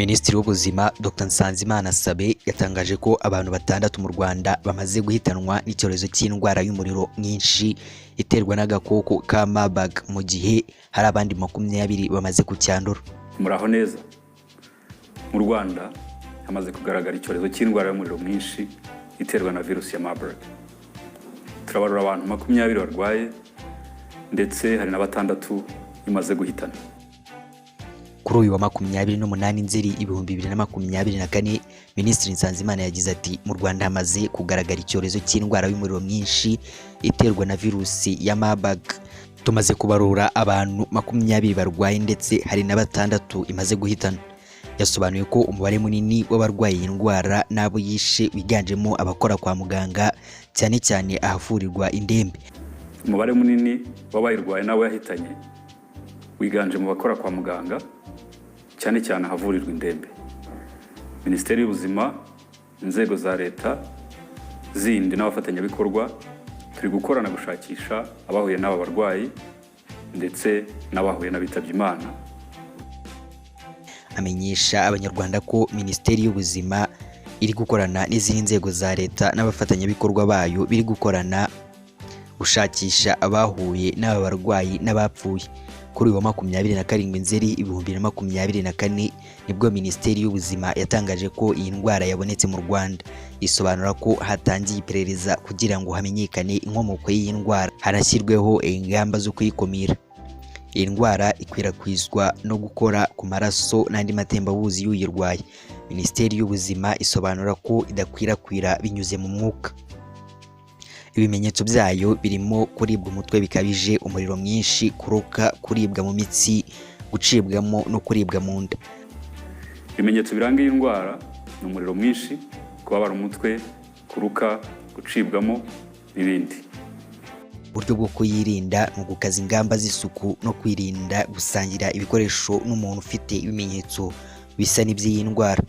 Minisitiri w'Ubuzima Dr Nsanzimana Sabin yatangaje ko abantu batandatu mu Rwanda bamaze guhitanwa n'icyorezo cy'indwara y'umuriro mwinshi iterwa n'agakoko ka Marburg, mu gihe hari abandi 20 bamaze kucyandura. Muraho neza. Mu Rwanda hamaze kugaragara icyorezo cy'indwara y'umuriro mwinshi iterwa na virusi ya Marburg. Turabarura abantu 20 barwaye, ndetse hari na batandatu imaze guhitana. Kuri uyu wa 28 Nzeri 2024, Minisitiri Nsanzimana yagize ati: "Mu Rwanda hamaze kugaragara icyorezo cy'indwara y'umuriro mwinshi iterwa na virusi ya Marburg. Tumaze kubarura abantu 20 barwaye, ndetse hari na batandatu imaze guhitana." Yasobanuye ko umubare munini w'abarwaye iyi ndwara n'abo yishe wiganjemo abakora kwa muganga, cyane cyane ahavurirwa indembe. Umubare munini w'abayirwaye n'abo yahitanye wiganje mu bakora kwa muganga, cyane cyane ahavurirwa indembe. Minisiteri y'Ubuzima, inzego za leta zindi n'abafatanyabikorwa turi gukorana gushakisha abahuye n'aba barwayi ndetse n'abahuye n'abitabye Imana. Amenyesha Abanyarwanda ko Minisiteri y'Ubuzima iri gukorana n'izindi nzego za leta n'abafatanyabikorwa bayo, biri gukorana gushakisha abahuye n'aba barwayi n'abapfuye. Kuri uyu wa 27 Nzeri 2024 nibwo Minisiteri y'Ubuzima yatangaje ko iyi ndwara yabonetse mu Rwanda, isobanura ko hatangiye iperereza kugira ngo hamenyekane inkomoko y'iyi ndwara, hanashyirweho ingamba zo kuyikumira. Iyi ndwara ikwirakwizwa no gukora ku maraso n'andi matembabuzi y'uyirwaye. Minisiteri y'Ubuzima isobanura ko idakwirakwira binyuze mu mwuka. Ibimenyetso byayo birimo kuribwa umutwe bikabije, umuriro mwinshi, kuruka, kuribwa mu mitsi, gucibwamo no kuribwa mu nda. Ibimenyetso biranga iyi ndwara ni umuriro mwinshi, kubabara umutwe, kuruka, gucibwamo n'ibindi. Uburyo bwo kuyirinda ni ugukaza ingamba z'isuku no kwirinda gusangira ibikoresho n'umuntu ufite ibimenyetso bisa n'iby'iyi ndwara.